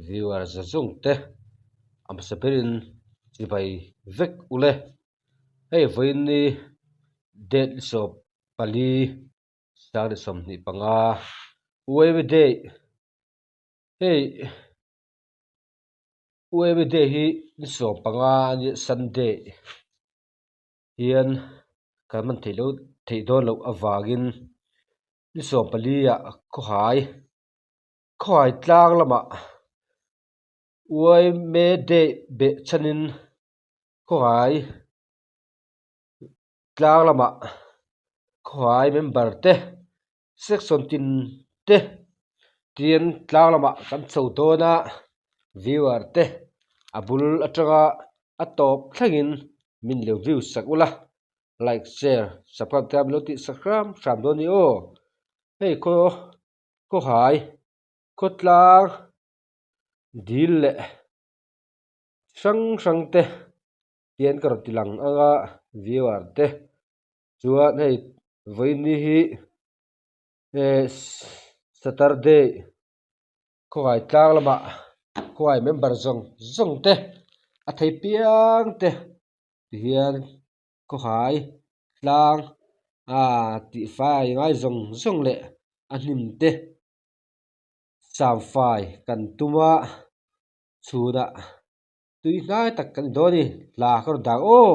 Viewer za zawng te a hmasa berin chibai vek ule. Hei vawiin ni date 14 25 Uaimi day hei Uaimi day hi ni 15 a nia Sunday hian kan hman theih loh theih dawn loh avangin ni 14 ah khawhai khawhai tlang lamah Uaimi day beh chhanin khawhai tlang lamah khawhai member te section tin te tin tlang lamah kan chho dawn a viewer te a bul atanga a tawp thlengin min lo view sak ula like share subscribe te a min lo tih sak hram hram dawn a ni aw hei khaw khawhai khawtlang dil leh hrang hrang te hian ka rawn ti lang ang a viewer te chuan hei vawiin hi eh saturday khawhai tlang lamah khawhai member zawng zawng te a thei piang te tihian khawhai tlang ah tihfai ngai zawng zawng leh a hnim te samfai kan tum a chhunah. Tui hnai tak kan ni dawn a ni, hla ka rawn dah aw.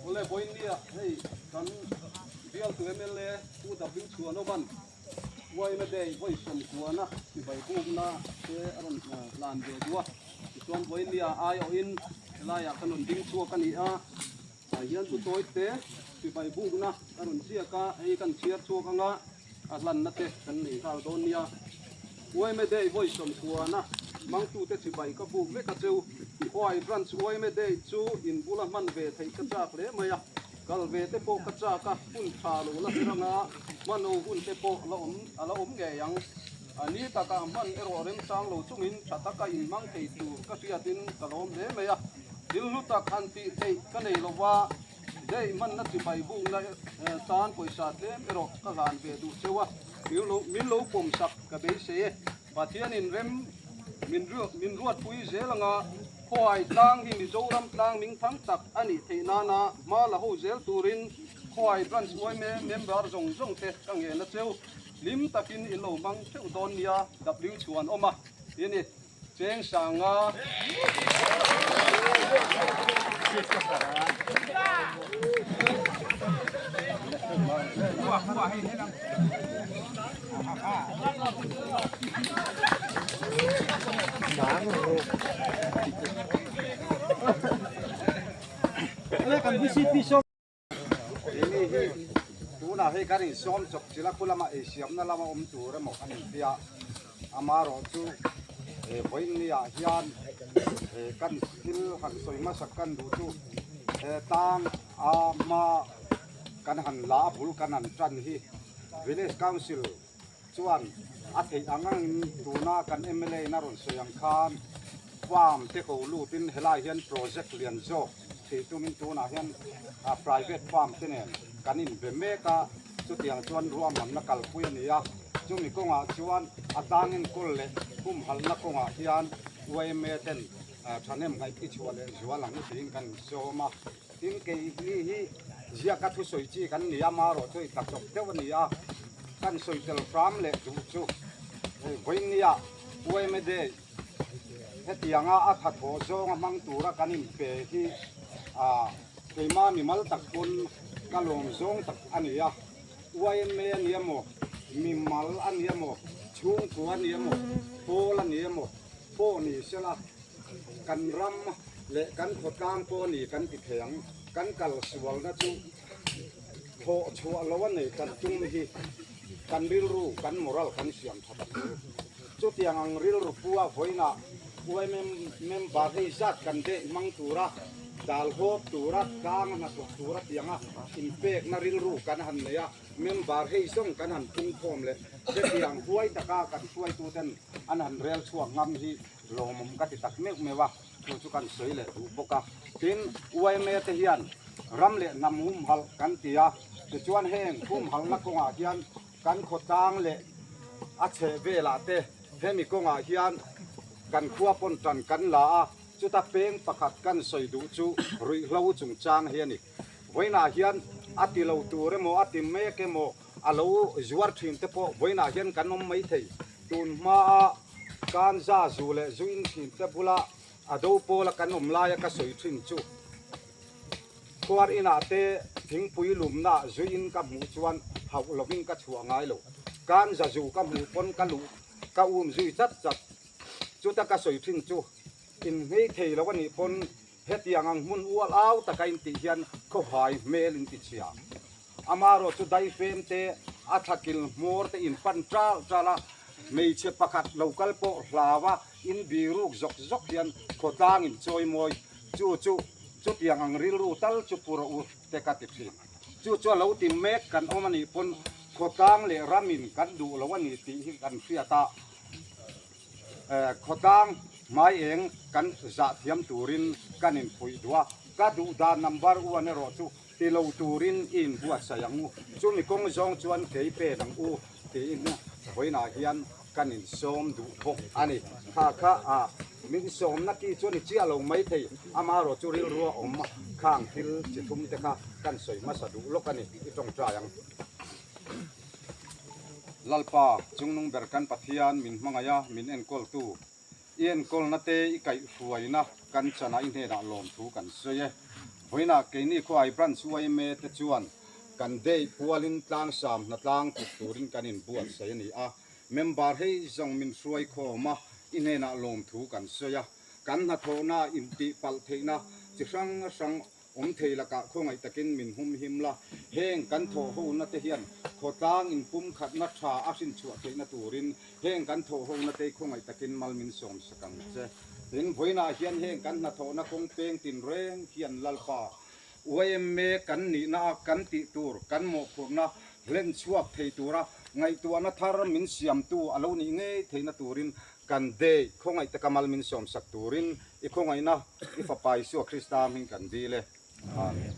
Awle Vawiinnia hei kan bialtu mla Pu W Chhuanovan Uaima Day vawi sawmkuana chibai bukna te a rawn hlan ve duh a, tichuan Vawiinnia aiawhin helaiah ka rawn ding chhuak a ni a, tah hian chu tawi te chibai bukna a rawn ziak a, hei kan chhiar chhuak anga a hlanna te kan nei nghal dawn nia. Uaima Day vawi sawmkuana hmangtute chibai ka buk vek a cheu. Khuai Branch Uaima Day chu in bula hman ve theih ka chak hle mai a, kal ve te pawh ka chak a, hun tha lo la ber anga hman ho hun te pawh la awm a la awm ngei ang. A ni takah hman erawh remchang lo chungin tha taka inhmang thei tur ka hriatin ka lawm hle mai a, thil hlu tak han tih theih ka nei lova, Day hmanna chibai bukna tan pawisa tlem erawh ka hlan ve duh cheu a, min lo pawm sak ka beisei e. Pathianin rem min ruatpui zel anga Khawhai tlang hi Mizoram tlang mingthang tak a nih theih nana hma la ho zel turin. Khuai Branch yma member zawng zawng te ka ngen a cheu. Hlim takin in lo hmang theuh dawn nia W chhuan awm a ti a ni. Cheng Sanga. Keini hi tunah hei kan insawm chawp chilh a, khu lama eisiamna lama awm tur emaw kan intia amarawh chu he vawiin ah hian he kan thil han sawi hmasak kan duh chu he tlang a hma kan han la a bul kan han tan hi village council chuan a theih ang angin tuna kan mla in a rawn sawi ang khan farm te ko lutin helai hian project lian zawk tih tumin tunah hian private farm te nen kan inbe mek a, chutiang chuan ruahmanna kalpui a ni a, chumi kawngah chuan a tang enkawl leh humhalhna kawngah hian yma ten thahnem ngaih i chhuah leh zual ang tiin kan insawm a. Tin, keini hi ziaka thusawi chi kan ni a, marawh chu i tlachawp deuh a ni a, kan sawi tel hram leh duh chu hei vawinia yma Day hetianga a thathawh zawnga hmang tura kan inpe hi keimah mimal tak pawn ka lawm zawng tak a ni a, yma a ni emaw, mimal a ni emaw, chhungkua a ni emaw, pawl a ni emaw pawh ni sela kan ram leh kan khawtlang pawh a ni kan ti thei ang, kan kal sualna chu thawh chhuah lo a nei kan tum hi kan rilru kan moral kan siam that a tul. Chutiang ang rilru pu a vawiinah yma member hei zat kan deh hmang tura dal hawp tura tlang a hnathawk tura tianga inpekna rilru kan han nei a, member hei zawng kan han pungkhawm leh hetiang huai taka kan hruaituten an han rel chhuak ngam hi lawmawm ka ti tak meuh meuh a, chu chu kan sawi leh duh bawk a. Tin, yma te hian ram leh hnam humhalh kan ti a, tichuan heng humhalhna kawngah hian kan khawtlang leh a chheh velah te hemi kawngah hian kan khua pawn tan kan la a, chuta peng pakhat kan sawi duh chu ruihhlo chungchang hi a ni. Vawiinah hian a ti lo tur emaw a ti mek emaw a lo zuar thin te pawh vawiinah hian kan awm mai thei. Tun hmaa kanza zu leh zu in thin te bula a do pawla kan awm laia ka sawi thin chu khuar inah te thingpui lumna zu in ka hmuh chuan hauh lovin ka chhuah ngai lo. Kanza zu ka hmuh pawn ka luh ka um zui chat chat. Chuta ka sawi thin chu inhmei thei lo a nih pawn Hetiang ang hmun ual au taka intih hian khawhai hmel in ti chhia. Amarawh chu daifem te, a thlakil hmawr te in pan ṭal ṭal a, hmeichhe pakhat lo kal pawh hlau a in biruk zawk zawk hian khawtlang in chawi mawi. Chu chu chutiang ang rilru tal chu pu rawh u te ka ti ṭhin. Chu chu a lo ti mek kan awm a nih pawn khawtlang leh ram in kan duh lo a ni tih hi kan hriat a. Khawtlang hmai eng kan zah thiam turin kan inphuih duh a, ka duh dan number one erawh chu ti lo turin i inbuatsaih ang u, chumi kawng zawng chuan kei pen ang u tiin vawiinah hian kan insawm duh bawk a ni. Kha kha a min sawmna ki chu a ni chiah lo maithei, amaherawh chu rilrua awm khang thil chi thum te kha kan sawi hmasa duh lawk a ni, i tawngtai ang. Lalpa, Chungnung ber kan Pathian min hmangaih a, min enkawltu, i enkawlna te i kaihhruaina kan chana i hnenah lawmthu kan sawi e. Vawiinah keini khuai Branch yma te chuan kan day pualin tlangsam hnatlang tluk turin kan inbuatsaih a ni a, member hei zawng min hruai khawm a, i hnenah lawmthu kan sawi a. Kan hnathawhna intihpalh theihna chi hrang hrang Awm thei lakah khawngaih takin min hum him la, heng kan thawh hona te hian khawtlang inpumkhatna tha a hrinchhuah theihna turin heng kan thawh hona te khawngaih takin mal min sawm sak ang che. Tin, vawiinah hian heng kan hnathawhna kawng peng tinreng hian Lalpa yma kan nihna a kan tih tur kan mawhphurhna hlen chhuak thei tura ngaihtuahna thar min siamtu a lo nih ngei theihna turin Kan dei khawngaih te kamal min sawmsak turin i khawngaihna i Fapa Isua Krista hming kan dil e. Amen.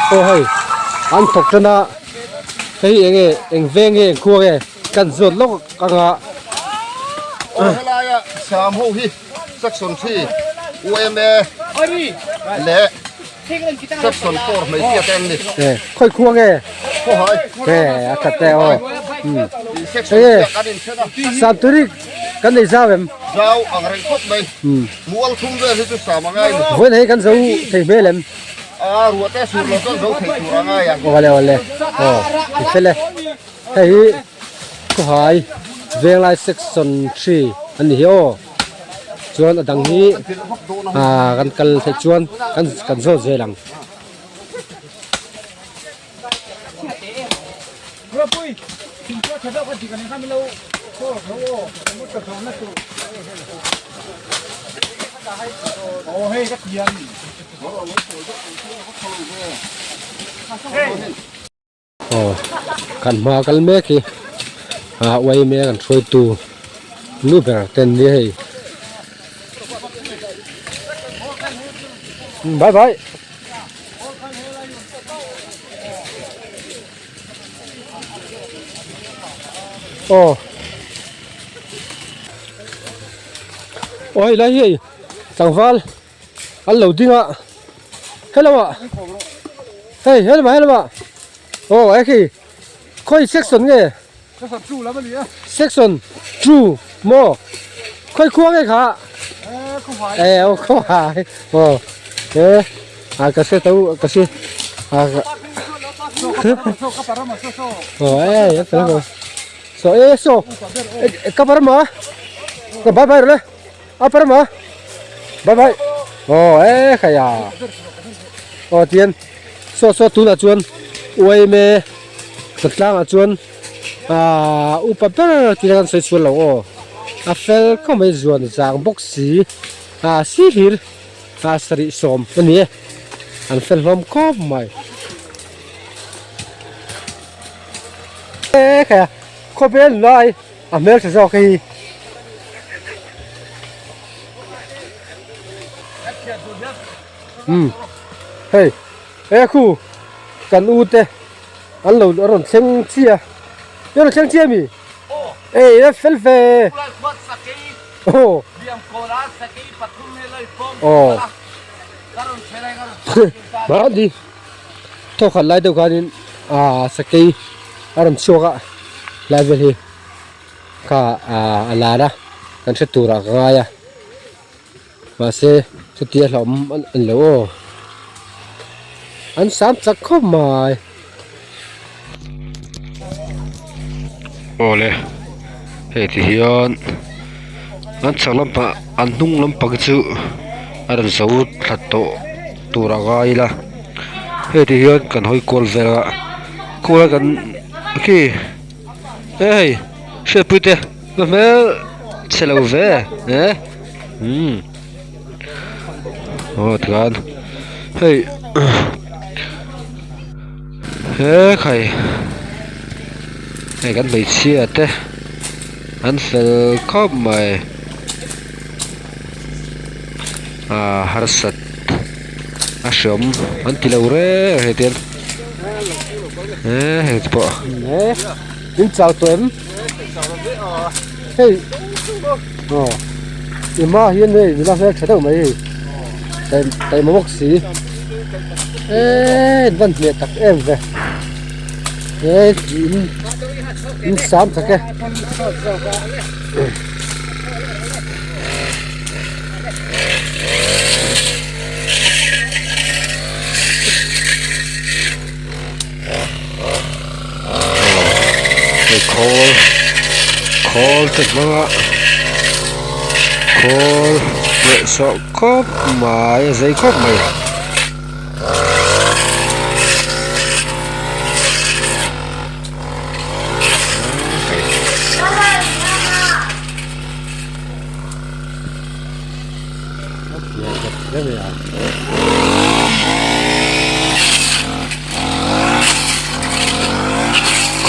Aw hei an thawk tan a hei eng nge eng veng nge eng khua nge kan zawt lawk ang a. Aw helaia sam ho hi section 3 UMA leh section 4 hmeichhia te an ni. Khawi khua nge? Khawhai. E a that e aw. Section 3 kan inthen a. Santuri kan nei zau em? Zau ang reng khawp mai. Mual thum vel hi chu sam a ngai ni. Vawiin hei kan zo thei hmel em? A ruah te sur lo chuan zo thei tur a ngai ang. Awle awle. Aw i fel e. Hei hi Khawhai Venglai section 3 a ni hi aw. Chuan a dang hi ah kan kal theih chuan kan kan zawt zel ang. Aw kan hma kal mek hi ah uai mek an hruaitu nu ber te an nia hei bye bye. Aw aw hei lai hi hei tlangval an lo ding a hello ah. Hei helma helma aw e khi khawi section nge Section 2 lam ani a section 2 maw khawi khua nge kha e aw khawhai aw e a ka hre tho ka hre a aw e a fel ko saw e saw ka parama ka bye bye rawh le a parama bye bye aw e khaia aw tian saw saw tunah chuan uaime tlangah chuan ahh upa ber tih kan sawi chhuah lo aw a fel khawp mai zuan zang bawk si ah si hlir ah sarih sawm a ni e an fel hlawm khawp mai e khaia khawvel lai a hmeltha zawk hei umm hei he khu kan u te an lo a rawn thleng chiah a rawn thleng chiah a mi ei a fel ve aw aw mahni thawkhat lai deuh khanin ah sakei a rawn chhuak a lai vel hi kha ah a lar a kan hre turah ka ngai a mahse chutia hlauhawm a ni lo aw an sam chak khawp mai. Awle hei ti hian an chhak lampang an hnung lampang chu a rawn zo thla tawh tur a ngai ila hei ti hian kan hawi kual vel a khua kan khi he hei hriatpui te va hmel chhe lo ve e umm aw tikhan hei he khai hei kan hmeichhia te an fel khawp mai ah harsat a hreawm an ti lo reng hei tian he hei te pawh in chau tawh em hei aw i hma ah hian hei nula hmel tha deuh mai hei taima bawk si eee van hmeh tak em ve he in in sam tak e. Hei khawl khawl te hmanga khawl leh sawh khawp mai a zei khawp mai.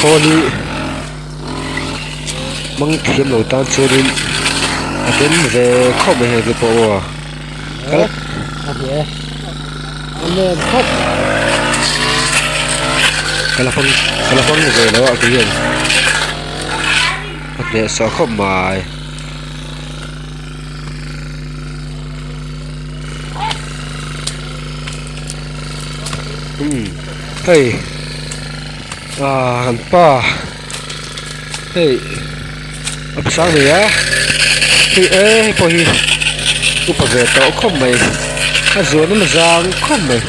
Khawl hi hmang thiam lo tan chuanin a den ve khawp mai hei te pawh aw kal ka la hmang ka la hmang ve lo a kei hian a hnehsawh khawp mai. Umm hei ah kan pa hei a pasang nei a hei e hei pawh hi upa ve tawh khawp mai a zuan a zang khawp mai.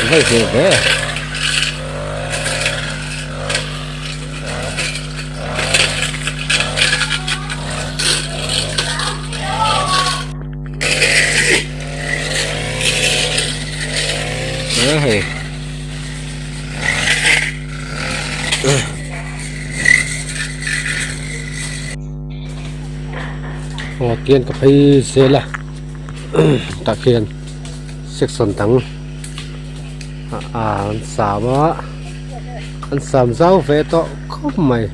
Hei aw tian ka phei zel a tah khian section dang ah an sam a an sam zau ve tawh khawp mai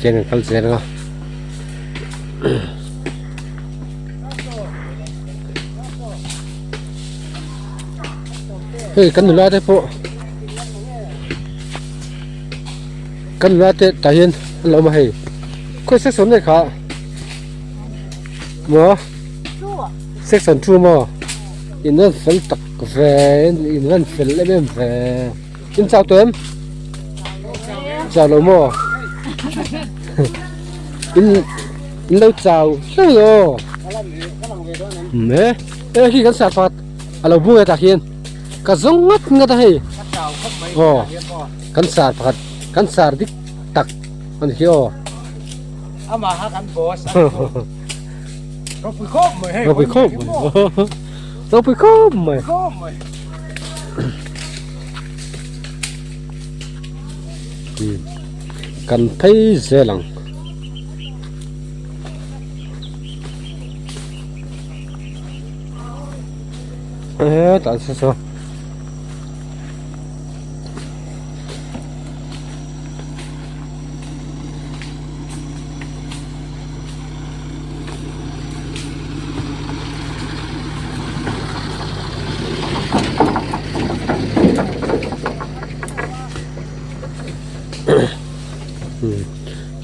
tian an kal zel ang a. Hei kan nula te pawh kan nula te tah hian an lo awm a hei khawi section nge kha. Maw? Section 2 maw? In rawn fel tak ve in rawn fel em em ve. In chau tawh em? Chau lo maw? In in lo chau hlei aw. Me e khi kan sar pakhat a lo bung e tah khian ka zawng ngat ngat a hei. Aw kan sar pakhat kan sar dik tak a ni khi aw. Amah kha kan boss a Ropui khawp mai hei. Ropui khawp mai. Ropui khawp mai. Khawp mai. Kan phei zel ang. E tah saw saw.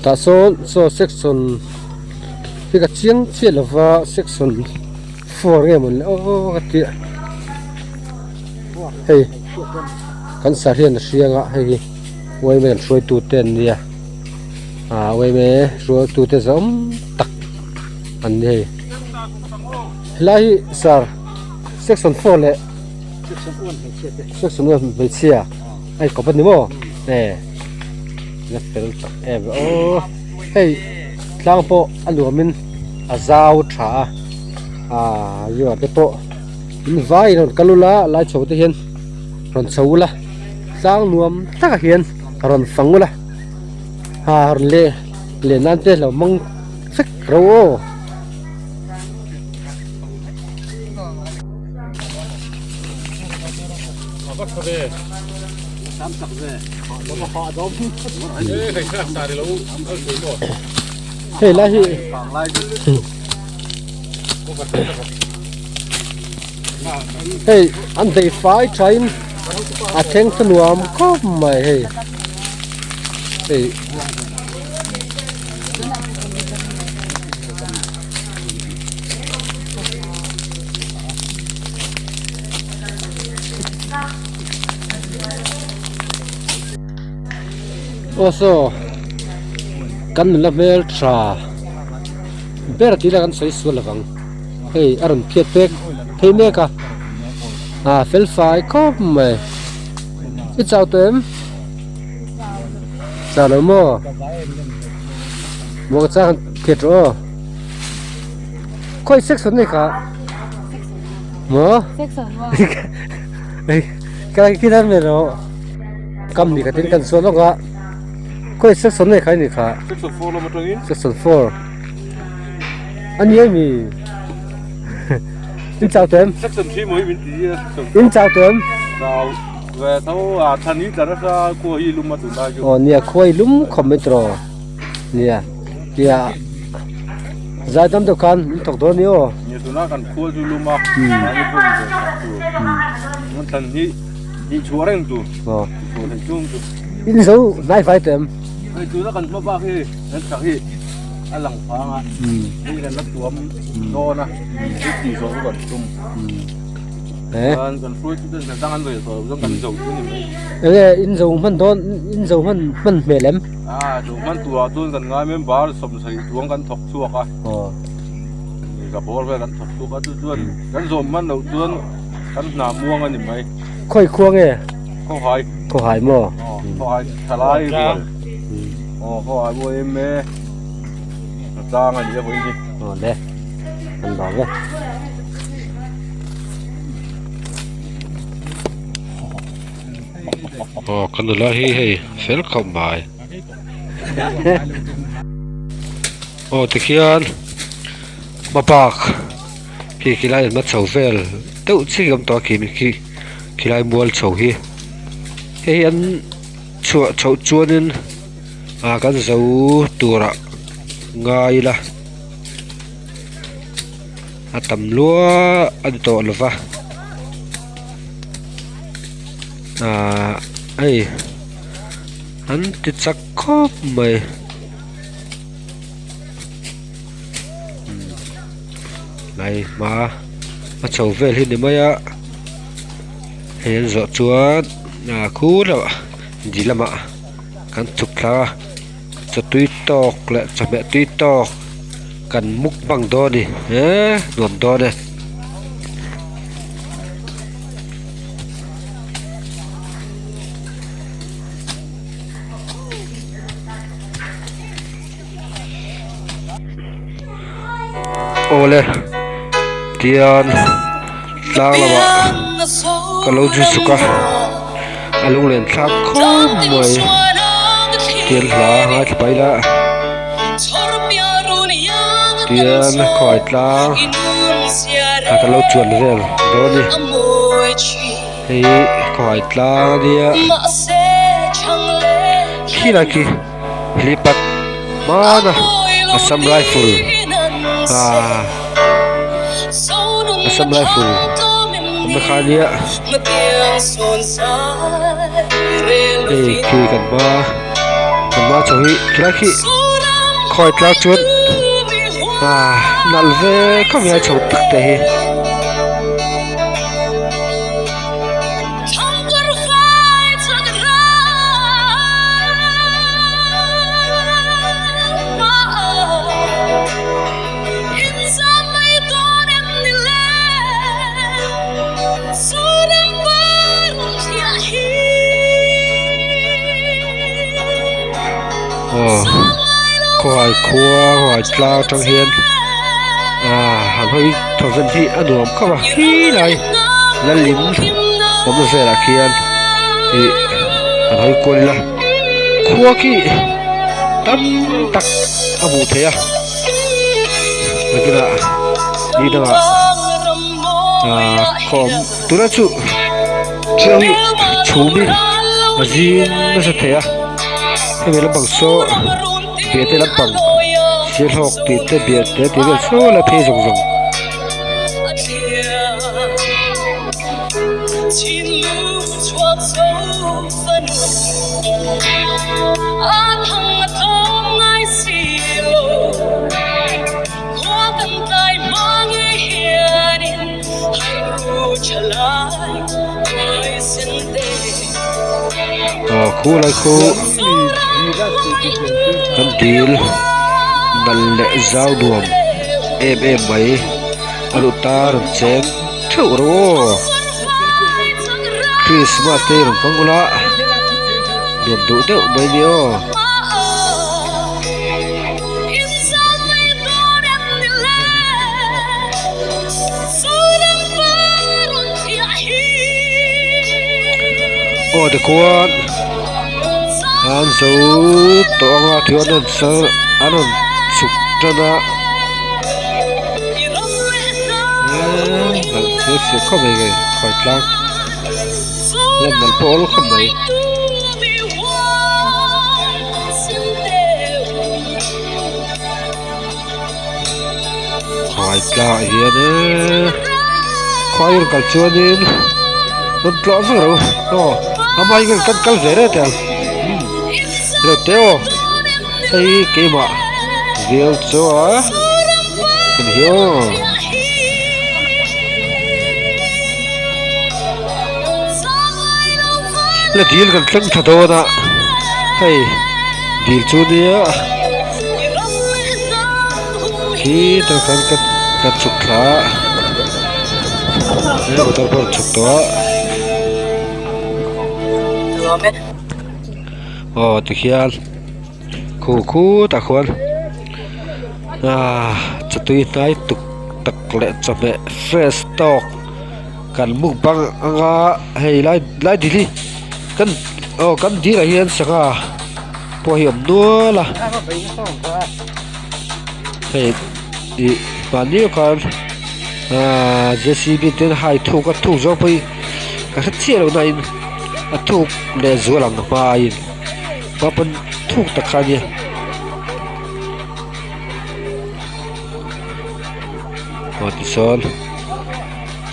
Tah sawn saw section hi ka chiang chiah lova section four nge mawn le aw ka tih hei kan sir hian a hriang a hei hi uaime kan hruaitute an nia ah uaime hruaitute zawm tak an ni hei helai hi sir section four leh section one hmeichhia a inkawp a ni maw e la fel tak em aw hei tlang pawh a nuamin a zau tha a ah te pawh in vai in rawn kal ula lai chho te hian rawn chho ula tlang nuam takah hian rawn fang ula ha rawn leh leh nan te lo hmang vek ro aw. Hei lai hi hei an bei fai thain a thleng ta nuam khawp mai hei hei aw saw kan nula hmel tha ber tih ila kan sawi sual lovang. Hei a rawn phiat pek phei mek a ah fel fai khawp mai i chau tawh em chau lo maw maw ka chang phiat rawh aw khawi section nei kha maw ka khi lai rawh kam ni khatin kan sawn lawk a khawi section nei kha i ni kha section four. A ni ami in chau tawh em? Section 3 mai min ti a. In chau tawh em? Chau ve tho a than hi tlar asa khua hi lum a tun lai chu. Aw nia khua hi lum khawp mai tawh nia tia zai dam deuh khan in thawk dawn ni aw. Nia tuna kan khua chu lum a mahni pawh in ve chak tur. Than hi tih chhuah reng tur. Aw. Chhuah theih chung chu. In zo hnai fai tawh em? Hei tuna kan hma bak hi kan chak hi. A lang phang a hei kan la tuam dawn a hei tih zawh chu kan tum chuan kan hruai chu ten dang an rel tawh lo chuan kan zo chu ni mai. Enge in zo hman dawn in zo hman hman hmel em? A zo hman turah chuan kan ngai member sawmsarih chuang kan thawk chhuak a ka bawr vel kan thawk chhuak a chu chuan kan zawm hman loh chuan kan hna muang a ni mai. Khawi khua nge? Khawhai. Khawhai maw? Aw khawhai thalai rual. Aw khawhai maw em e. A tlang a ni a vawiin hi. Aw le. Kan vang e. Aw kan nula hi hei fel khawp mai. Aw tikhian hmabak khi khilai an hma chho vel deuh chiah awm tawh a khi khi khilai mual chho hi hei hi an chhuah chhoh chuanin ah kan zo turah ngai ila a tam lua a ni tawh lova ah hei an ti chak khawp mai. Hnai hma a chho vel hi ni mai a hei an zawh chuan ah khu lamah di lamah kan chhuk thla a chaw tui tawk leh chawhmeh tui tawk kan mukbang dawn a ni eee nuam dawn e. Awle tian tlang lamah ka lo zu chhuk a a lunglen thlak khawp mai tian hla ngaithla paih ila tian khawi tlang ah ka lo chuan vel dawn a ni hei khawi tlang a nia khilai khi. Helipad hmana Assam Rifle ahh Assam Rifle awmna kha ania hei khi kan hma kan hma chho hi khilai khi khawi tlang chuan ahh nalh ve khawp mai a chho tak te hi. Aw khawhai khua khawhai tlang atang hian ah han hawi thaw vel hi a nuam khawp a khilai lalim awmna velah khian ih han hawi kual ila khua khi tam tak a hmuh theih a nakinah ni dangah ah khaw awm tunah chu thil hi chhum hi a zing nasa thei a hemi lampang saw biate lampang sialhawk tih te biate tih vel saw la phei zawng zawng. Aw khu lai khu kan dil nal leh zau nuam em em mai a luh ta rawn cheng theuh rawh aw Christmas te hi rawn hmang ula nuam duh deuh mai nia aw. Aw tikhuan an zo tawh ang a tichuan an rawn chal an rawn chhuk tan a eee nalh thil hriat khawp mai hei khawi tlang lan nalh pawh a awl khawp mai. Khawi tlangah hian eee khawi rawn kal chuanin rawn tlawh vek ro aw amah hi kan kal ve reng ang umm reuh te aw hei hi keimah viau chu a ka ni hi aw. La dil kan thleng tha dawn a hei dil chu nia khi tah khan ka ka chhuk thla a he motor pawh a rawn chhuk tawh a aw tikhian khu khutah khuan ah chatui hnai tuk tak leh chawhmeh fresh tawk. Kan mukbang anga hei lai lai dil hi kan aw kan dil ah hian sangha pawh hi a awm nual a hei ih mahni ah khan ahh j c b ten hai thuk a thuk zawng pawh hi ka hre chiah lo na in a thuk leh zual ang hma aiin hma pawn thuk tak kha ania. Aw tichuan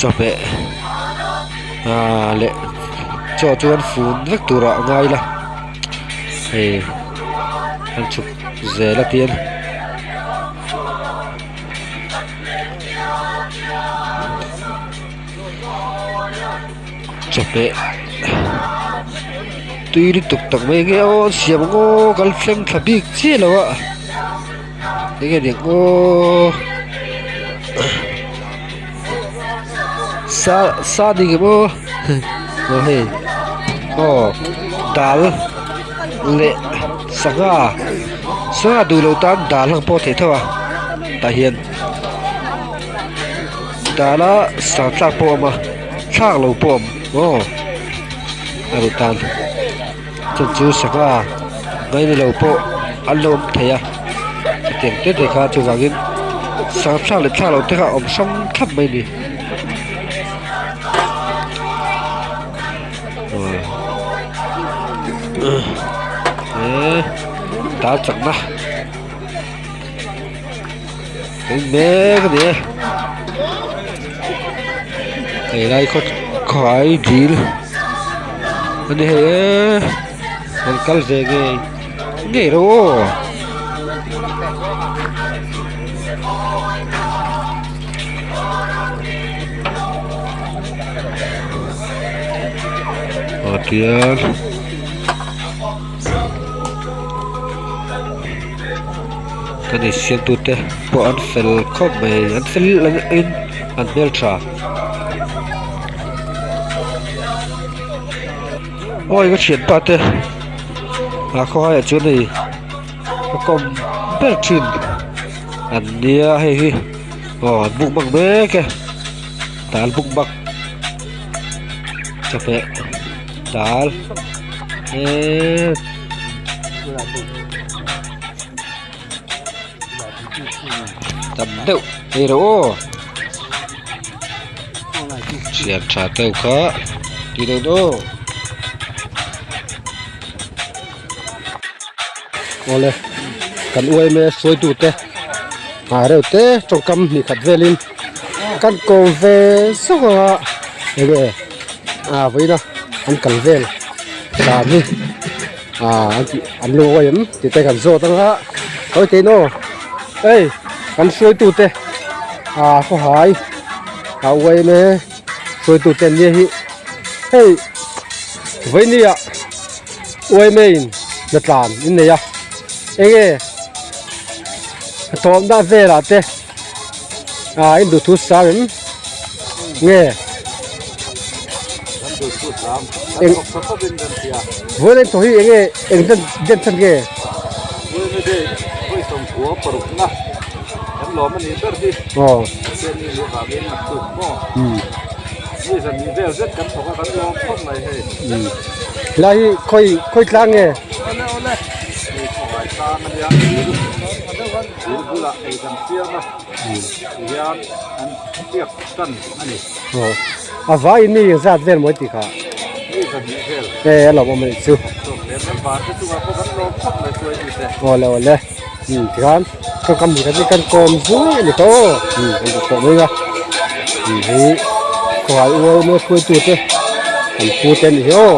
chawhmeh ahh leh chaw chu an fun vek turah a ngai ila hei an chhuk zel a tian. Chawhmeh tui lutuk tak mai nge aw an siam ang aw kal thleng thla bik chiah lo a enge ni ang aw sa sa ni ngem aw aw hei aw dal leh sangha sangha duh loh tan dal ang pawh a theih tho a tah hian dal a sang tlak pawh a awm a. Thlak lo pawh awm aw a ru tan chu chu sangha ngaina lo pawh an lo awm thei a hetiang te te kha chuvangin sangha thlak leh thlak loh te kha a awm hrang thlap mai a ni he dal chakna eng mek a ni e helai khaw khawai dil a ni hei e rawn kal ve ngei ngei rawh aw. Ah tian. Kan insiamtute pawh an fel khawp mai an fel in an hmeltha awi ka thianpa te a khawhai ah chuan hei ka kawm ber thin an nia hei hi aw an buk bak mek e dal buk bak chawhmeh dal eeee. Tam deuh ei rawh aw thian tha deuh kha ti dawn aw awle kan uaime hruaitu te ha reuh te tawngkam hnih khat velin kan ko ve zawk ang a enge a vawiin a an kal vel dan hi. Aaa an tih an lungawi em tih te kan zawt anga hawi theih naw hei kan hruaitu te aa khawhai a uai em e hruaitu te an nia hi hei vawiini ah uaime in hnatlan in nei a enge thawmna velah te aa in duhthu sang em nge. Eng vawiin an thaw hi eng nge eng den den chhan nge? Vawiin a day vawi sawmkua parukna kan lawm a nih ber hi. Aw. Pathian ni luh vangin a tuk maw? Mi zan vel zet kan thawk a kan lawm khawp mai hei. Helai hi khawi khawi tlang nge? Awle awle. Hei khawngaih tlang a nia. Dil bulah ei kan siam a. Tihian an piak tan a ni. Aw. A vai in mi zat vel mawi tih kha. Mi zahnih vel. E a lawm awm a nih chu. Awle awle. Um tikhan tawngkam hnih khat hi kan kawm zui a ni tawh aw. Um kan duh tawh mai a. Um hei khawhai ual mawi hruaitu te kan pu te a nih hi aw.